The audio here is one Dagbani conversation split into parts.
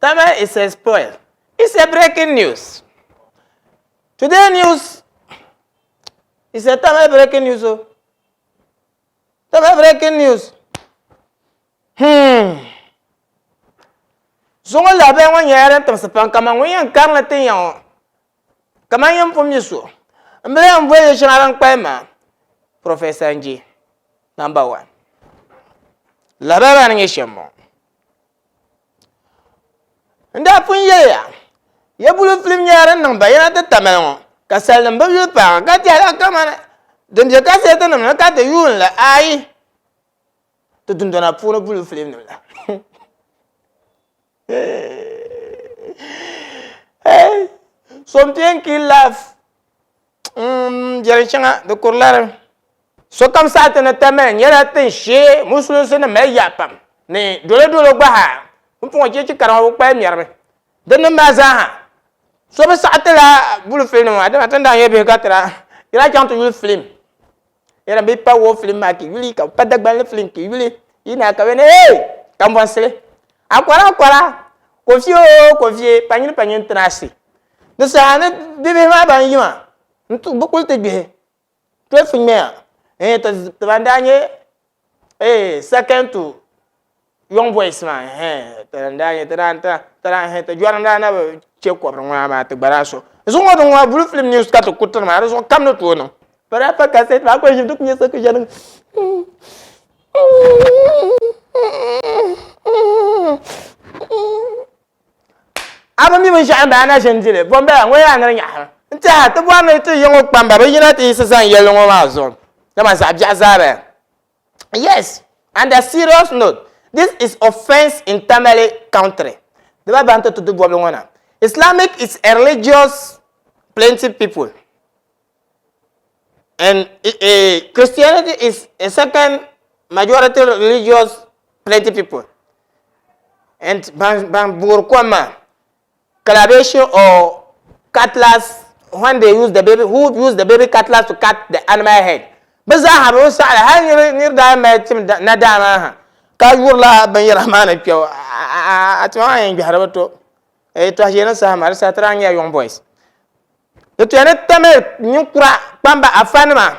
Tamale is a spoil. It's a breaking news. Today news is a Tamale breaking news. Oh. Tamale breaking news. Zuŋɔ lahabali ŋɔ nyɛla din timsi pam kaman ŋun yɛn karili ti ya ŋɔ kaman yɛn pun mi so m bi lahi boli yɛl shɛŋa din kpalim maa Professor Nje number one. Lahabali maa ni nyɛ shɛm m-bɔŋɔ. N daa pun yɛliya, ya bulu filim nyɛla din niŋ bayana ti Tamale ŋɔ, ka salinim bi yuli paagi ka tɛhila kamani din be kasɛtinim ni ka ti yuun la, aai, ti dundona puuni bulu filimnim la. Hey, some pain kill laugh. Biɛri shɛŋa di kuri lari. Sokam saɣi ti ni Tamale nyɛla tin shee musulinsi ni mali yaɣa pam ni dolodolo gba ha pumpɔŋɔ cheechi karima bi kpali mɛrimi. Di nim maa zaa ha so bi saɣi ti la bulu filim maa dama ti ni daa nyɛ bihi ka ti daa yi daa chaŋ ti yuli filim yɛra bɛ pa woo filim maa ka yuli ka bi pa Dagbanli filim ka yuli yi na ka bɛ ni hey kambɔnsili akɔra akɔra kofi oo kofi panyini panyini tinaasi di saha ni bibihi maa ban yi maa bi kuli ti gbihi 12 ŋmɛya eh ti ti ban daa nyɛ eh second to young boys maa eh ti ban daa nyɛ ti daa ti daa eh ti jɔrim daa na bi chɛ kɔbiri ŋɔ amaa ti gba daa so zuŋɔ din ŋɔ blue film news ka ti ku tiri maa di zuɣu kam ni tooi niŋ bɛ daa pa kasɛt maa kuli ʒim ti ku nyɛ so ku ʒɛni A bi mi binshɛɣu m-bala na ʒini dili, bɔ m-bala ŋɔ yaa ni di nyaɣisimi. N tɛha ti bɔri ni ti yi ŋɔ kpamba bi yina ti yiɣisi zani yɛlli ŋɔ maa zuɣu, dama zaɣ biɛɣu zaa bala. Yes, and a serious note, this is offense in Tamale country. Di ba ban ti ti du bɔbili ŋɔ na. Islamic is a religious plenty people and Christianity is a second majority religious plenty people. And ban ban boori kom maa collaboration or cutlass when they use the baby who use the baby cutlass to cut the animal head bi zaaha bi saɣali hali niri niri daa mali tim na daa maa ha ka yurila binyɛra maa ni kpɛbu a tima maa yɛn gbɛhiri bi to tɔhi ʒiɛni saha maa di saha ti daa nyɛla young boys di tuya ni Tamil ninkura kpamba afanima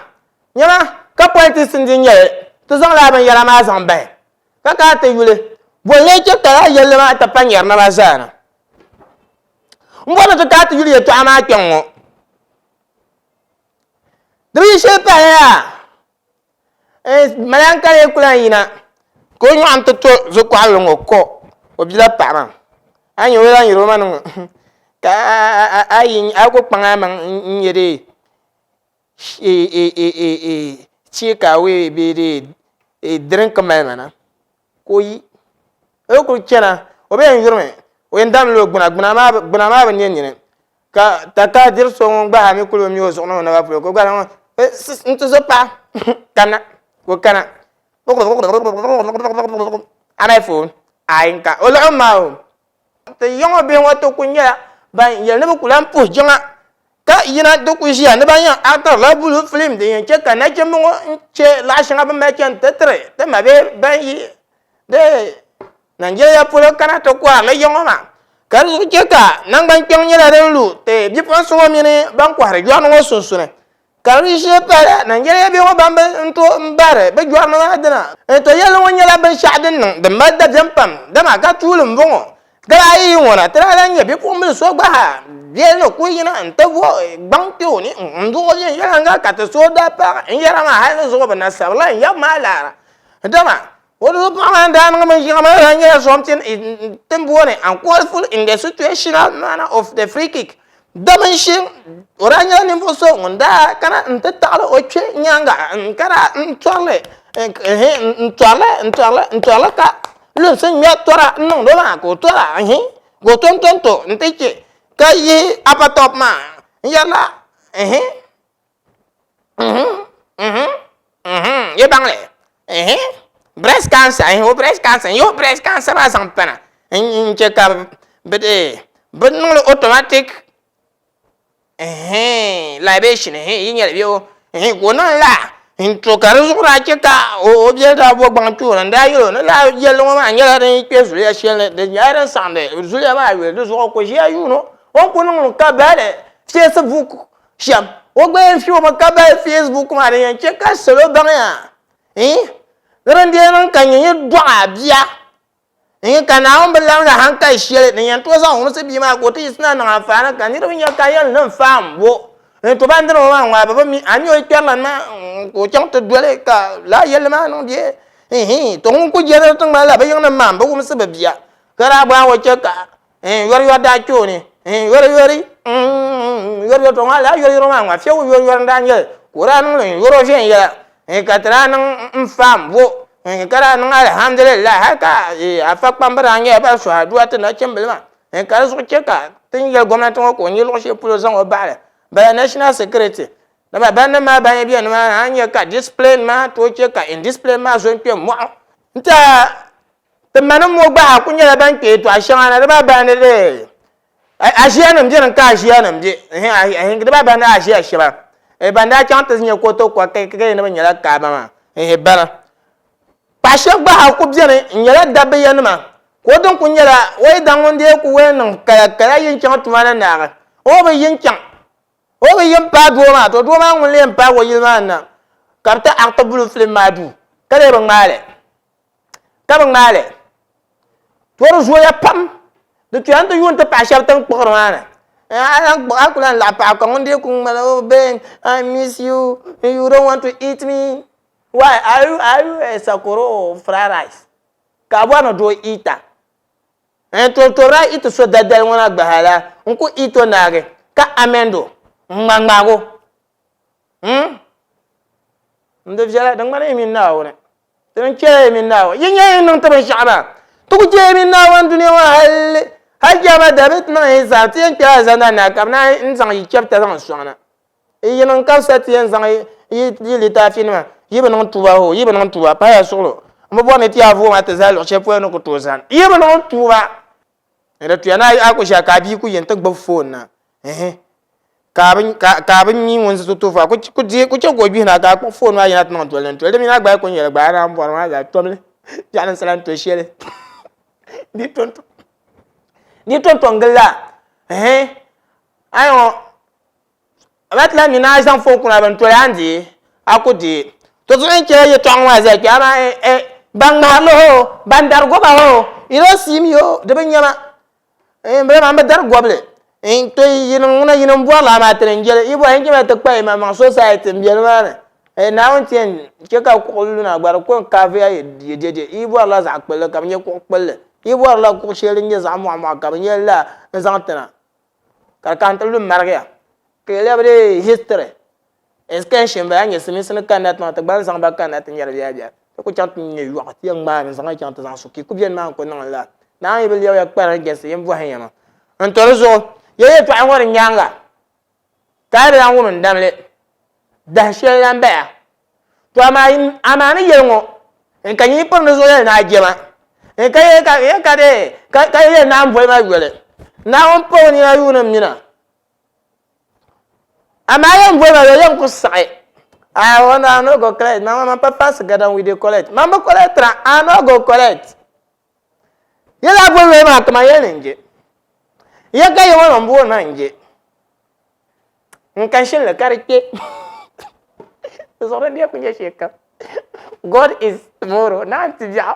nyɛma ka politics n di nyɛli ti zaŋla binyɛra maa zaŋ bahi Ka ka a ti yuli, bɔ n-lee chɛ ka lala yɛlli maa ti pa nyɛri naba zaa na? M bɔri ni ti ka a ti yuli yɛtɔɣa maa kpɛŋ ŋɔ. Di bi yi shɛli pahi yaa, malaika lee ku lan yina ka o nyɔɣu nti to zukuɣirili ŋɔ ko o bia la paɣa maa. A ni nya o lan yɛr o ma ni ŋɔ, ka a yi a ku kpaŋ amaŋ n-nya dee take away bee dee drink mali ma na ka o yi o kuli chana o bi yɛn yurimi o yɛn damla o gbuna gbuna maa gbuna maa bi nyɛ nini ka takahi diri so ŋun gba mi kuli bi mi o zuɣu ni o naba polo ka o gba n ti zo paɣa kana ka o kana a mali foon ayi n ka o laɣim maa o Ti yiŋɔ bihi ŋɔ ti kuli nyɛla ban yɛli ni bɛ ku lahi puhi jiŋa ka yina ti kuli ʒiya ni ban yɛn actirila blue film din yɛn che ka nachimba ŋɔ n-che laɣ shɛŋa bɛ ni mali chani ti tiri ti mabihi ban yi di Nigeria polo kana ti kɔhiri li yiŋɔ maa ka di zuɣu che ka naŋgbankpiɛŋ nyɛla din lu ti bipuɣinsi ŋɔ mini ban kɔhiri yɔɣuni ŋɔ sunsuuni. Ka di ʒee pala Nigeria bihi ŋɔ ban bi n tooi n bahiri bɛ jɔrimi maa dina. To yɛlli ŋɔ nyɛla binshɛɣu din niŋ din mali dabiɛm pam dama ka tuuli m-bɔŋɔ. Daba ayi yi ŋɔ na ti daa lahi nya bipuɣimbila so gba ha beli ni kuli yina nti vo gbaŋ kpe o ni n-duɣi o viɛnyɛliŋga ka ti so daa paagi n-yɛra maa hali ni zuɣu bi na sabirila n yab maa laara dama o zuɣu paɣa maa n-daa niŋ binshɛŋa maa daa nyɛla something tin booni uncalled in the situational manner of the free kick. Dominshi o daa nyɛla ninvuɣu so ŋun daa kana n-ti taɣili o kpe nyaaŋa ka daa n-tɔrili n-tɔrili n-tɔrili n-tɔrili ka lunsi ŋmɛ tɔra n-niŋdi o maa ka o tɔra ka o tontonto nti che ka yihi upper top maa n-yɛrila yi baŋ li breast cancer o breast cancer n-yihi o breast cancer maa zaŋ pana n-che ka bɛ niŋ li automatic libation yi nyɛli bɛ o ka o niŋ laa. N to ka di zuɣu daa chɛ ka o biɛli daa bo gbaŋ kpe o ni n-daa yɛl o ni lala yɛlli ŋɔ maa nyɛla din yi kpe zuliya shɛli ni, di nyɛla din saɣindi zuliya maa yuli, di zuɣu o ku ʒiya yuun o, o ni ku niŋ li ka baali Facebook shɛm, o gba yɛn fi o mi ka baali Facebook maa din yɛn chɛ ka salo baŋya ni din dee niŋ ka nyɛ yi dɔɣi a bia. N ka Naawuni bi labina hankali shɛli din yɛn tooi zaŋ wumsi bia maa ka o ti yiɣisina niŋ anfaani ka niriba nya ka yɛli ni n faam bo. N to bandiri ŋɔ maa ŋɔ a bi bi mi, a mi o yi kpɛrilana maa ka o chaŋ ti doli ka lala yɛlli maa niŋ bee? Ihi, to ŋun ku je di tiŋgbani la bi yiŋnim maa m-bi wumsi bɛ bia ka daa gbaag o chɛ ka yɔriyɔri daa kpe o ni. Yɔriyɔri, yɔriyɔri to ŋɔ lala yɔriyɔri maa ŋɔ fiɛbu yɔriyɔri n-daa nyɛ li ka o daa niŋ li n-yɔr o viɛnyɛla ka ti daa niŋ n faam bo. Ka daa niŋ alihamdulillah hali ka afa kpamba daa nyɛla ban suhi aduwa ti nachimbili maa ka di zuɣu chɛ ka ti ni yɛli gomnanti ŋɔ ka o nyɛ luɣu shɛli polo zaŋ o baɣali bala national security dama ban nim maa ban yi bɛ nimaani a ni nyɛ ka discipline maa tooi chɛ ka indiscipline maa zo n kpɛ mɔɣu n tiɛha ti manim ŋɔ gba ku nyɛla ban kpɛ yɛltɔɣa shɛŋa na di maa bahi ni Aʒianim beni ka aʒianim be, di ba bani aʒia shɛba ban daa chaŋ ti nya koto ka yɛli ni bɛ nyɛla kaaba maa, bana. Paɣ shɛba gba ha ku beni n-nyɛla dabba yanima, ka o din ku nyɛla o yi daŋ ŋun dee ku yɛn niŋ kaya yi n-chaŋ tuma ni naagi, o bi yi n-chaŋ, o bi yi m-paai doo maa, to doo maa ŋun lee m-paagi o yili maa ni na ka bɛ ti aɣiti bulu filim maa duu ka lee bi ŋmaai li. Ka bi ŋmaai li. To di zooya pam. Di tuya ni ti yuun ti paɣa shɛba ti ni kpuɣiri maa ni. A lan kpuɣi a ku lan laɣi paɣa ka ŋun dii ku ŋmani oh Ben, I miss you, you don't want to eat me. Why? Are you, are you a sakoro or fried rice? Ka a bɔri ni doo eat a. To to daa eat so dadali ŋɔ na gbahi la, n ku eat o naagi ka amend o, n ŋma ŋmaagi o. N di viɛla, di ŋmani yi mini Naawuni. Ti ni chɛla yi mini Naawuni. Yi nya yi ni niŋ ti binshɛɣu maa, ti ku chɛ yi mini Naawuni dunia ŋɔ hali hali chiyaama dali bɛ ti niŋ yi hisaab, ti yɛn kpɛla alizanda ni na ka bɛ naan zaŋ yi chɛbita zaŋ sɔŋ na. Yi niŋ kabisa ti yɛn zaŋ yi litaafinima, yi bi niŋ tuuba hoo, yi bi niŋ tuuba, pahaya suɣilo, m bi bɔri ni ti a vooi maa ti zali luɣ shɛli polo ni ku tooi zani. Yi bi niŋ tuuba. Ni di tuya ni a ku ʒiya ka a bia ku yi nti gbubi foon na, ɛhɛ, ka a bi mi ŋun zi ti tooi ku chɛ ka o gbihi na ka a kpuɣi foon maa yina ti niŋ toli ni toli di mini a gba ku yɛli gba a naan bɔri maa zaa tomli biɛɣu ni n-salam to shɛli di tonto n-gili la ɛhɛ a yi ŋɔ A ba ti lahi mi ni a zaŋ foon kuna bini toli a ni deei, a ku deei. To zuɣu yɛn chɛla yɛtɔɣa ŋɔ maa zali kpɛ amaa eh ban ŋmahiri li hoo, ban dari goba hoo, you don't see me hoo, di bi nya ma. Eh m bala maa m bi dari gobili. Eh to yi niŋ ŋuna yini m-bɔri li amaa tini n-je li. Yi bɔri yɛn chɛmi ti kpa yi maŋmaŋ society m-be nimaani. Eh Naawuni ti yɛn chɛ ka kuɣu luna gba di ko n-kaaviya yi dɛde. Yi bɔrila zaɣ kpulli ka bɛ nya kuɣ kpulli. Yi bɔrila kuɣ shɛli din nyɛ zaɣ mɔɣumɔɣu ka bɛ nya li la n-zaŋ ti na. Ka di kana ti lu m-marigiya ka yi lɛbi di history extension bala nyɛ silimiinsi ni kanna tiŋa ti gba ni zaŋ ba kanna ti nyɛri biɛla biɛla ti ku chaŋ ti nya yɔɣu ti yɛn ŋmaami n-zaŋ li chaŋ ti zaŋ su ka yi ku beni maa n-ku niŋ li lala. Naawuni yi bi lɛbi ya kpariŋ jɛnsi yin bɔhi ya maa n-to di zuɣu ya yɛltɔɣa ŋɔ di nyaaŋa ka a di lan wum n damli dahin shɛli lan baya. To amaa amaa ni yɛli ŋɔ n ka nyini piri ni zuɣu yɛli ni a jɛma n ka yɛli ka yɛli ka dee ka ka yɛli ni a ni boli ma yoli Naawuni pa o nina yuuni m mina amaa yɛn boli ma yoli yɛn ku saɣi I want I no go collect my mama papa sigada we dey collect man bi collect ra I no go collect yɛli a boli yoli maa ka man yɛli ni n je yɛ ka yɛ ŋɔ n booni ma n je N ka shilli ka di kpe. Di zuɣu di ku nyɛ shɛli kam. God is tomorrow, naan ti biɛɣu.